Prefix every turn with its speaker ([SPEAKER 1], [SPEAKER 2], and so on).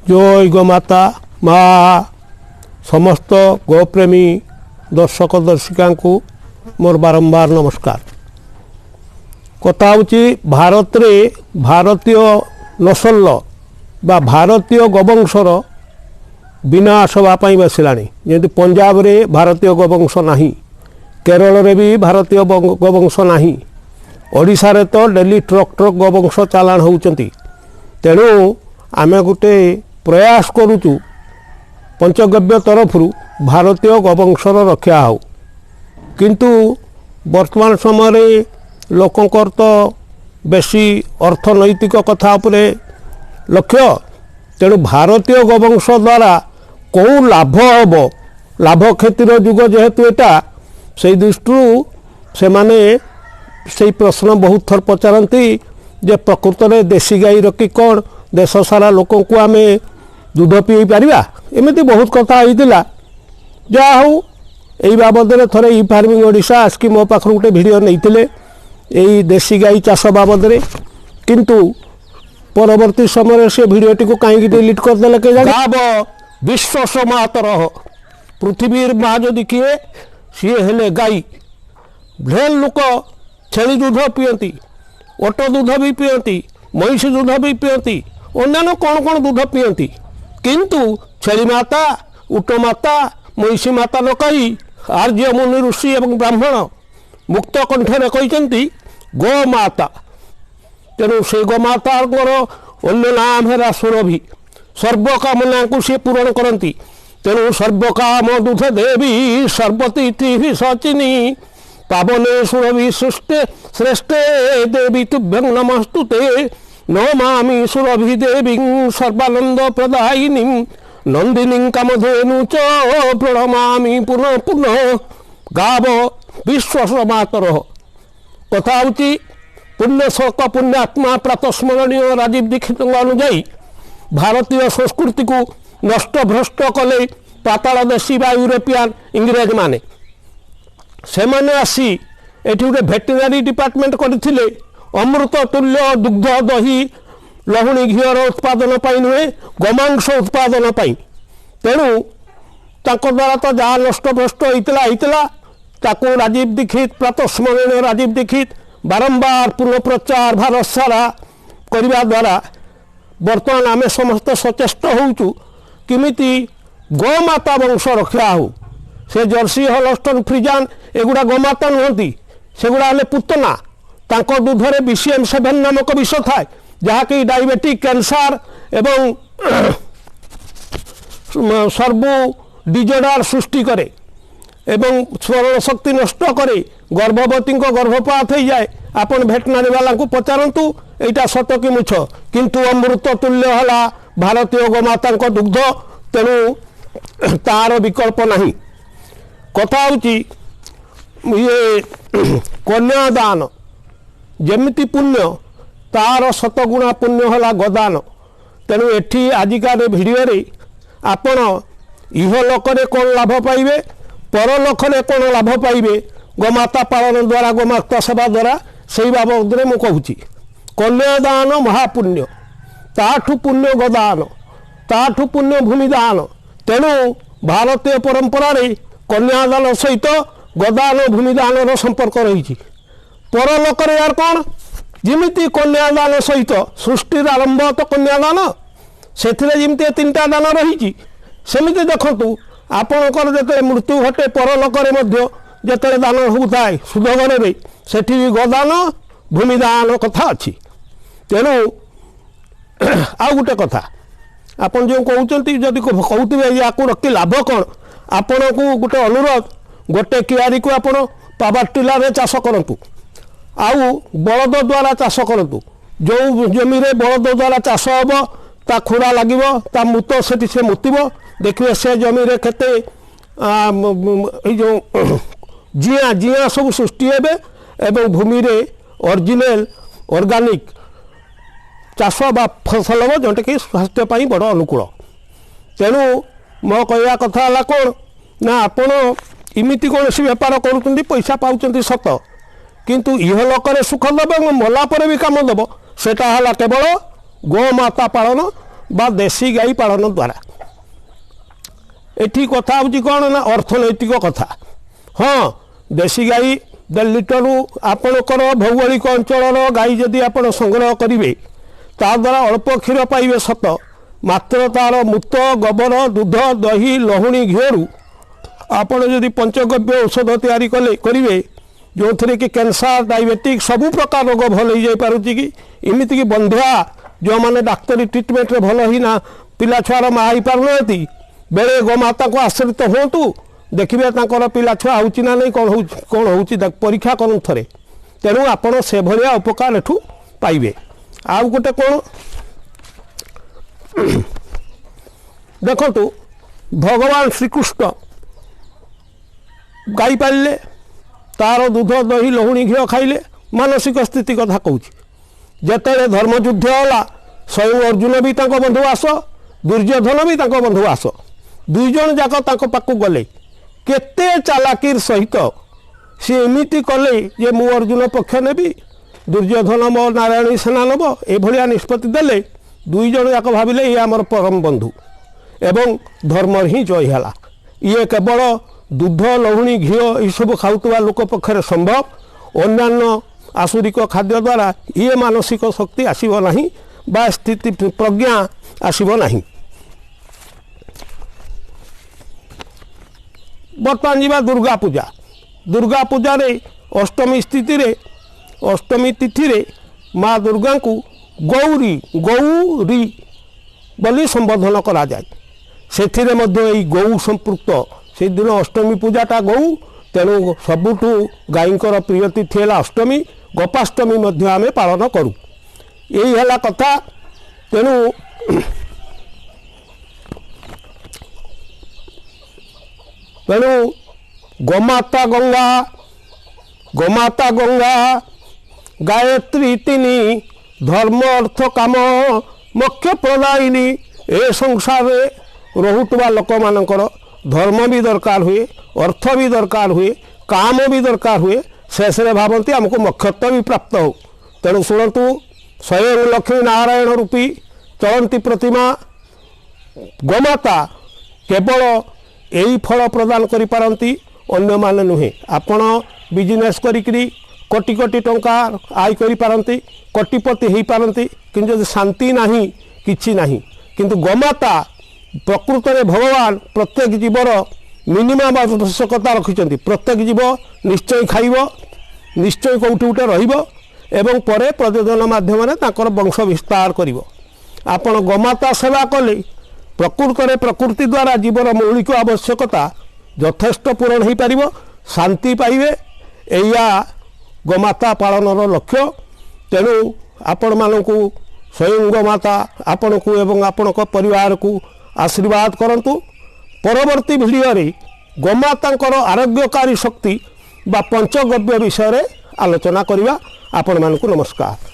[SPEAKER 1] ଜୟ ଗୋମାତା ମା। ସମସ୍ତ ଗୋପ୍ରେମୀ ଦର୍ଶକ ଦର୍ଶିକାଙ୍କୁ ମୋର ବାରମ୍ବାର ନମସ୍କାର। କଥା ହେଉଛି, ଭାରତରେ ଭାରତୀୟ ନସଲ ବା ଭାରତୀୟ ଗୋବଂଶର ବିନାଶ ହେବା ପାଇଁ ବସିଲାଣି। ଯେମିତି ପଞ୍ଜାବରେ ଭାରତୀୟ ଗୋବଂଶ ନାହିଁ, କେରଳରେ ବି ଭାରତୀୟ ଗୋବଂଶ ନାହିଁ, ଓଡ଼ିଶାରେ ତ ଡେଲି ଟ୍ରକ୍ ଟ୍ରକ୍ ଗୋବଂଶ ଚାଲାଣ ହେଉଛନ୍ତି। ତେଣୁ ଆମେ ଗୋଟେ ପ୍ରୟାସ କରୁଛୁ ପଞ୍ଚଗବ୍ୟ ତରଫରୁ, ଭାରତୀୟ ଗୋବଂଶର ରକ୍ଷା ହେଉ। କିନ୍ତୁ ବର୍ତ୍ତମାନ ସମୟରେ ଲୋକଙ୍କର ତ ବେଶୀ ଅର୍ଥନୈତିକ କଥା ଉପରେ ଲକ୍ଷ୍ୟ। ତେଣୁ ଭାରତୀୟ ଗୋବଂଶ ଦ୍ୱାରା କେଉଁ ଲାଭ ହେବ, ଲାଭ କ୍ଷତିର ଯୁଗ ଯେହେତୁ ଏଇଟା, ସେଇ ଦୃଷ୍ଟିରୁ ସେମାନେ ସେଇ ପ୍ରଶ୍ନ ବହୁତ ଥର ପଚାରନ୍ତି ଯେ ପ୍ରକୃତରେ ଦେଶୀ ଗାଈ ରଖି କ'ଣ ଦେଶ ସାରା ଲୋକଙ୍କୁ ଆମେ ଦୁଧ ପିଏଇ ପାରିବା? ଏମିତି ବହୁତ କଥା ହେଇଥିଲା। ଯାହା ହଉ, ଏଇ ବାବଦରେ ଥରେ ଇ ଫାର୍ମିଂ ଓଡ଼ିଶା ଆସିକି ମୋ ପାଖରୁ ଗୋଟେ ଭିଡ଼ିଓ ନେଇଥିଲେ ଏଇ ଦେଶୀ ଗାଈ ଚାଷ ବାବଦରେ। କିନ୍ତୁ ପରବର୍ତ୍ତୀ ସମୟରେ ସେ ଭିଡ଼ିଓଟିକୁ କାହିଁକି ଡିଲିଟ୍ କରିଦେଲେ କେଜାଣି। ଗାବ ବିଶ୍ୱ ମାତରଃ। ପୃଥିବୀର ମା ଯଦି କିଏ, ସିଏ ହେଲେ ଗାଈ। ଢେର ଲୋକ ଛେଳି ଦୁଧ ପିଅନ୍ତି, ଓଟ ଦୁଧ ବି ପିଅନ୍ତି, ମଇଁଷି ଦୁଧ ବି ପିଅନ୍ତି, ଅନ୍ୟାନ୍ୟ କ'ଣ କ'ଣ ଦୁଧ ପିଅନ୍ତି। କିନ୍ତୁ ଛେଳି ମାତା, ଉଟ ମାତା, ମଇଁଷି ମାତା ନ କହି ଆର୍ଯ୍ୟ ମୁନି ଋଷି ଏବଂ ବ୍ରାହ୍ମଣ ମୁକ୍ତ କଣ୍ଠରେ କହିଛନ୍ତି ଗୋମାତା। ତେଣୁ ସେ ଗୋମାତାଙ୍କର ଅନ୍ୟ ନାମ ହେଲା ସୁରଭି। ସର୍ବକାମନାଙ୍କୁ ସିଏ ପୂରଣ କରନ୍ତି। ତେଣୁ ସର୍ବକାମ ଦୁଧ ଦେବୀ ସର୍ବତୀର୍ଥି ସଚିନି ପାବନେ ସୁରଭି ସୃଷ୍ଟେ ଶ୍ରେଷ୍ଠେ ଦେବୀ ତୁଭ୍ୟଂ ନମସ୍ତୁତେ। ନମାମି ସୁରଭି ଦେବୀ ସର୍ବାନନ୍ଦ ପ୍ରଦାୟିନୀ ନନ୍ଦିନୀ କାମଧେନୁ ଚ ପ୍ରଣମାମି ପୁନଃ ପୁନଃ। ଗାବ ବିଶ୍ୱ ମାତରଃ। କଥା ହେଉଛି, ପୁଣ୍ୟଶ୍ଲୋକ ପୁଣ୍ୟାତ୍ମା ପ୍ରାତସ୍ମରଣୀୟ ରାଜୀବ ଦୀକ୍ଷିତଙ୍କ ଅନୁଯାୟୀ ଭାରତୀୟ ସଂସ୍କୃତିକୁ ନଷ୍ଟ ଭ୍ରଷ୍ଟ କଲେ ପାତାଳ ଦେଶୀ ବା ୟୁରୋପିଆନ ଇଂରେଜମାନେ। ସେମାନେ ଆସି ଏଠି ଗୋଟେ ଭେଟେନାରୀ ଡିପାର୍ଟମେଣ୍ଟ କରିଥିଲେ, ଅମୃତ ତୁଲ୍ୟ ଦୁଗ୍ଧ, ଦହି, ଲହୁଣୀ, ଘିଅର ଉତ୍ପାଦନ ପାଇଁ ନୁହେଁ, ଗୋମାଂସ ଉତ୍ପାଦନ ପାଇଁ। ତେଣୁ ତାଙ୍କ ଦ୍ୱାରା ତ ଯାହା ନଷ୍ଟ ଭ୍ରଷ୍ଟ ହେଇଥିଲା ହେଇଥିଲା, ତାକୁ ରାଜୀବ ଦୀକ୍ଷିତ, ପ୍ରାତସ୍ମରଣୀୟ ରାଜୀବ ଦୀକ୍ଷିତ ବାରମ୍ବାର ପୁନଃପ୍ରଚାର ଭାରତ ସାରା କରିବା ଦ୍ୱାରା ବର୍ତ୍ତମାନ ଆମେ ସମସ୍ତେ ସଚେଷ୍ଟ ହେଉଛୁ କେମିତି ଗୋମାତା ବଂଶ ରକ୍ଷା ହେଉ। ସେ ଜର୍ସି, ହଲଷ୍ଟନ ଫ୍ରିଜାନ ଏଗୁଡ଼ା ଗୋମାତା ନୁହନ୍ତି, ସେଗୁଡ଼ା ହେଲେ ପୁତନା। ତାଙ୍କ ଦୁଧରେ BCM 7 ନାମକ ବିଷ ଥାଏ, ଯାହାକି ଡାଇବେଟିକ୍, କ୍ୟାନ୍ସର ଏବଂ ସର୍ବୁ ଡିଜର୍ଡର ସୃଷ୍ଟି କରେ ଏବଂ ସ୍ମରଣ ଶକ୍ତି ନଷ୍ଟ କରେ, ଗର୍ଭବତୀଙ୍କ ଗର୍ଭପାତ ହେଇଯାଏ। ଆପଣ ଭେଟନାରୀ ବାଲାଙ୍କୁ ପଚାରନ୍ତୁ ଏଇଟା ସତ କି ମିଛ। କିନ୍ତୁ ଅମୃତ ତୁଲ୍ୟ ହେଲା ଭାରତୀୟ ଗୋମାତାଙ୍କ ଦୁଗ୍ଧ, ତେଣୁ ତାର ବିକଳ୍ପ ନାହିଁ। କଥା ହେଉଛି ଇଏ, କନ୍ୟାଦାନ ଯେମିତି ପୁଣ୍ୟ, ତାର ଶତଗୁଣା ପୁଣ୍ୟ ହେଲା ଗୋଦାନ। ତେଣୁ ଏଠି ଆଜିକା ଭିଡ଼ିଓରେ ଆପଣ ଇହଲୋକରେ କ'ଣ ଲାଭ ପାଇବେ, ପରଲୋକରେ କ'ଣ ଲାଭ ପାଇବେ ଗୋମାତା ପାଳନ ଦ୍ୱାରା, ଗୋମାତା ସେବା ଦ୍ୱାରା, ସେଇ ବାବଦରେ ମୁଁ କହୁଛି। କନ୍ୟାଦାନ ମହାପୁଣ୍ୟ, ତାଠୁ ପୁଣ୍ୟ ଗୋଦାନ, ତାଠୁ ପୁଣ୍ୟ ଭୂମିଦାନ। ତେଣୁ ଭାରତୀୟ ପରମ୍ପରାରେ କନ୍ୟାଦାନ ସହିତ ଗୋଦାନ, ଭୂମିଦାନର ସମ୍ପର୍କ ରହିଛି। ପରଲୋକରେ ୟାର କ'ଣ? ଯେମିତି କନ୍ୟାଦାନ ସହିତ ସୃଷ୍ଟିର ଆରମ୍ଭ ତ କନ୍ୟାଦାନ, ସେଥିରେ ଯେମିତି ଏ ତିନିଟା ଦାନ ରହିଛି, ସେମିତି ଦେଖନ୍ତୁ, ଆପଣଙ୍କର ଯେତେବେଳେ ମୃତ୍ୟୁ ଘଟେ, ପରଲୋକରେ ମଧ୍ୟ ଯେତେବେଳେ ଦାନ ହେଉଥାଏ ସୁଧଘରରେ, ସେଠି ବି ଗୋଦାନ, ଭୂମିଦାନ କଥା ଅଛି। ତେଣୁ ଆଉ ଗୋଟେ କଥା, ଆପଣ ଯେଉଁ କହୁଛନ୍ତି, ଯଦି କହୁଥିବେ ୟାକୁ ରଖି ଲାଭ କ'ଣ, ଆପଣଙ୍କୁ ଗୋଟେ ଅନୁରୋଧ, ଗୋଟେ କିଆରୀକୁ ଆପଣ ପାୱାର ଟିଲରରେ ଚାଷ କରନ୍ତୁ ଆଉ ବଳଦ ଦ୍ୱାରା ଚାଷ କରନ୍ତୁ। ଯେଉଁ ଜମିରେ ବଳଦ ଦ୍ୱାରା ଚାଷ ହେବ, ତା ଖୁରା ଲାଗିବ, ତା ମୂତ ସେଠି ସେ ମୁତିବ, ଦେଖିବେ ସେ ଜମିରେ କେତେ ଏଇ ଯେଉଁ ଜିଆଁ ଜିଆଁ ସବୁ ସୃଷ୍ଟି ହେବେ ଏବଂ ଭୂମିରେ ଅରିଜିନାଲ ଅର୍ଗାନିକ୍ ଚାଷ ବା ଫସଲ ହେବ, ଯେଉଁଟାକି ସ୍ୱାସ୍ଥ୍ୟ ପାଇଁ ବଡ଼ ଅନୁକୂଳ। ତେଣୁ ମୋ କହିବା କଥା ହେଲା କ'ଣ ନା, ଆପଣ ଏମିତି କୌଣସି ବେପାର କରୁଛନ୍ତି, ପଇସା ପାଉଛନ୍ତି ସତ, କିନ୍ତୁ ଇହଲୋକରେ ସୁଖ ଦେବ ଏବଂ ମଲା ପରେ ବି କାମ ଦେବ, ସେଟା ହେଲା କେବଳ ଗୋମାତା ପାଳନ ବା ଦେଶୀ ଗାଈ ପାଳନ ଦ୍ୱାରା। ଏଠି କଥା ହେଉଛି କ'ଣ ନା ଅର୍ଥନୈତିକ କଥା। ହଁ, ଦେଶୀ ଗାଈ 1.5 ଲିଟରରୁ ଆପଣଙ୍କର ଭୌଗୋଳିକ ଅଞ୍ଚଳର ଗାଈ ଯଦି ଆପଣ ସଂଗ୍ରହ କରିବେ, ତା ଦ୍ୱାରା ଅଳ୍ପ କ୍ଷୀର ପାଇବେ ସତ, ମାତ୍ର ତା'ର ମୂତ, ଗୋବର, ଦୁଧ, ଦହି, ଲହୁଣୀ, ଘିଅରୁ ଆପଣ ଯଦି ପଞ୍ଚଗବ୍ୟ ଔଷଧ ତିଆରି କଲେ କରିବେ, ଯେଉଁଥିରେ କି କ୍ୟାନ୍ସର, ଡାଇବେଟିକ୍ ସବୁ ପ୍ରକାର ରୋଗ ଭଲ ହେଇଯାଇପାରୁଛି, କି ଏମିତିକି ବନ୍ଧ୍ୟା ଯେଉଁମାନେ ଡାକ୍ତରୀ ଟ୍ରିଟମେଣ୍ଟରେ ଭଲ ହେଇନା ପିଲା ଛୁଆର ମା ହେଇପାରୁନାହାନ୍ତି, ବେଳେ ଗୋମାତାକୁ ଆଶ୍ରିତ ହୁଅନ୍ତୁ, ଦେଖିବେ ତାଙ୍କର ପିଲା ଛୁଆ ହେଉଛି ନା ନାହିଁ, କ'ଣ ହେଉଛି କ'ଣ ହେଉଛି ପରୀକ୍ଷା କରନ୍ତୁ ଥରେ। ତେଣୁ ଆପଣ ସେଭଳିଆ ଉପକାର ଏଠୁ ପାଇବେ। ଆଉ ଗୋଟେ କ'ଣ ଦେଖନ୍ତୁ, ଭଗବାନ ଶ୍ରୀକୃଷ୍ଣ ଗାଇ ପାରିଲେ, ତାର ଦୁଧ, ଦହି, ଲହୁଣୀ, ଘିଅ ଖାଇଲେ। ମାନସିକ ସ୍ଥିତି କଥା କହୁଛି। ଯେତେବେଳେ ଧର୍ମଯୁଦ୍ଧ ହେଲା, ସ୍ୱୟଂ ଅର୍ଜୁନ ବି ତାଙ୍କ ବନ୍ଧୁ ଆସ, ଦୁର୍ଯ୍ୟୋଧନ ବି ତାଙ୍କ ବନ୍ଧୁ ଆସ, ଦୁଇ ଜଣ ଯାକ ତାଙ୍କ ପାଖକୁ ଗଲେ। କେତେ ଚାଲାକିର ସହିତ ସିଏ ଏମିତି କଲେ ଯେ ମୁଁ ଅର୍ଜୁନ ପକ୍ଷ ନେବି, ଦୁର୍ଯ୍ୟୋଧନ ମୋ ନାରାୟଣୀ ସେନା ନେବ, ଏଭଳିଆ ନିଷ୍ପତ୍ତି ଦେଲେ। ଦୁଇ ଜଣ ଯାକ ଭାବିଲେ ଇଏ ଆମର ପରମ ବନ୍ଧୁ ଏବଂ ଧର୍ମର ହିଁ ଜୟ ହେଲା। ଇଏ କେବଳ ଦୁଧ, ଲହୁଣୀ, ଘିଅ ଏସବୁ ଖାଉଥିବା ଲୋକ ପକ୍ଷରେ ସମ୍ଭବ। ଅନ୍ୟାନ୍ୟ ଆସୁରିକ ଖାଦ୍ୟ ଦ୍ୱାରା ଇଏ ମାନସିକ ଶକ୍ତି ଆସିବ ନାହିଁ ବା ସ୍ଥିତି ପ୍ରଜ୍ଞା ଆସିବ ନାହିଁ। ବର୍ତ୍ତମାନ ଯିବା ଦୁର୍ଗା ପୂଜା। ଦୁର୍ଗା ପୂଜାରେ ଅଷ୍ଟମୀ ସ୍ଥିତିରେ, ଅଷ୍ଟମୀ ତିଥିରେ ମା ଦୁର୍ଗାଙ୍କୁ ଗୌରୀ, ଗୌରୀ ବୋଲି ସମ୍ବୋଧନ କରାଯାଏ। ସେଥିରେ ମଧ୍ୟ ଏଇ ଗୌ ସମ୍ପୃକ୍ତ। ସେଦିନ ଅଷ୍ଟମୀ ପୂଜାଟା ଗୌ, ତେଣୁ ସବୁଠୁ ଗାଈଙ୍କର ପ୍ରିୟ ତିଥି ହେଲା ଅଷ୍ଟମୀ। ଗୋପାଷ୍ଟମୀ ମଧ୍ୟ ଆମେ ପାଳନ କରୁ। ଏଇ ହେଲା କଥା। ତେଣୁ ଗୋମାତା ଗଙ୍ଗା, ଗୋମାତା ଗଙ୍ଗା, ଗାୟତ୍ରୀ ତିନି, ଧର୍ମ, ଅର୍ଥ, କାମ ମୋକ୍ଷ ପ୍ରଦାୟିନୀ। ଏ ସଂସାରରେ ରହୁଥିବା ଲୋକମାନଙ୍କର ଧର୍ମ ବି ଦରକାର ହୁଏ, ଅର୍ଥ ବି ଦରକାର ହୁଏ, କାମ ବି ଦରକାର ହୁଏ, ଶେଷରେ ଭାବନ୍ତି ଆମକୁ ମୋକ୍ଷତ୍ୱ ବି ପ୍ରାପ୍ତ ହଉ। ତେଣୁ ଶୁଣନ୍ତୁ, ସ୍ୱୟଂ ଲକ୍ଷ୍ମୀ ନାରାୟଣ ରୂପୀ ଚଳନ୍ତି ପ୍ରତିମା ଗୋମାତା କେବଳ ଏଇ ଫଳ ପ୍ରଦାନ କରିପାରନ୍ତି, ଅନ୍ୟମାନେ ନୁହେଁ। ଆପଣ ବିଜନେସ୍ କରିକିରି କୋଟି କୋଟି ଟଙ୍କା ଆୟ କରିପାରନ୍ତି, କୋଟିପତି ହେଇପାରନ୍ତି, କିନ୍ତୁ ଯଦି ଶାନ୍ତି ନାହିଁ, କିଛି ନାହିଁ। କିନ୍ତୁ ଗୋମାତା ପ୍ରକୃତରେ ଭଗବାନ ପ୍ରତ୍ୟେକ ଜୀବର ମିନିମମ୍ ଆବଶ୍ୟକତା ରଖିଛନ୍ତି। ପ୍ରତ୍ୟେକ ଜୀବ ନିଶ୍ଚୟ ଖାଇବ, ନିଶ୍ଚୟ କେଉଁଠି ଗୋଟେ ରହିବ ଏବଂ ପରେ ପ୍ରଜନନ ମାଧ୍ୟମରେ ତାଙ୍କର ବଂଶ ବିସ୍ତାର କରିବ। ଆପଣ ଗୋମାତା ସେବା କଲେ ପ୍ରକୃତରେ ପ୍ରକୃତି ଦ୍ୱାରା ଜୀବର ମୌଳିକ ଆବଶ୍ୟକତା ଯଥେଷ୍ଟ ପୂରଣ ହୋଇପାରିବ, ଶାନ୍ତି ପାଇବେ। ଏଇଆ ଗୋମାତା ପାଳନର ଲକ୍ଷ୍ୟ। ତେଣୁ ଆପଣମାନଙ୍କୁ ସ୍ୱୟଂ ଗୋମାତା ଆପଣଙ୍କୁ ଏବଂ ଆପଣଙ୍କ ପରିବାରକୁ ଆଶୀର୍ବାଦ କରନ୍ତୁ। ପରବର୍ତ୍ତୀ ଭିଡ଼ିଓରେ ଗୋମାତାଙ୍କର ଆରୋଗ୍ୟକାରୀ ଶକ୍ତି ବା ପଞ୍ଚଗବ୍ୟ ବିଷୟରେ ଆଲୋଚନା କରିବା। ଆପଣମାନଙ୍କୁ ନମସ୍କାର।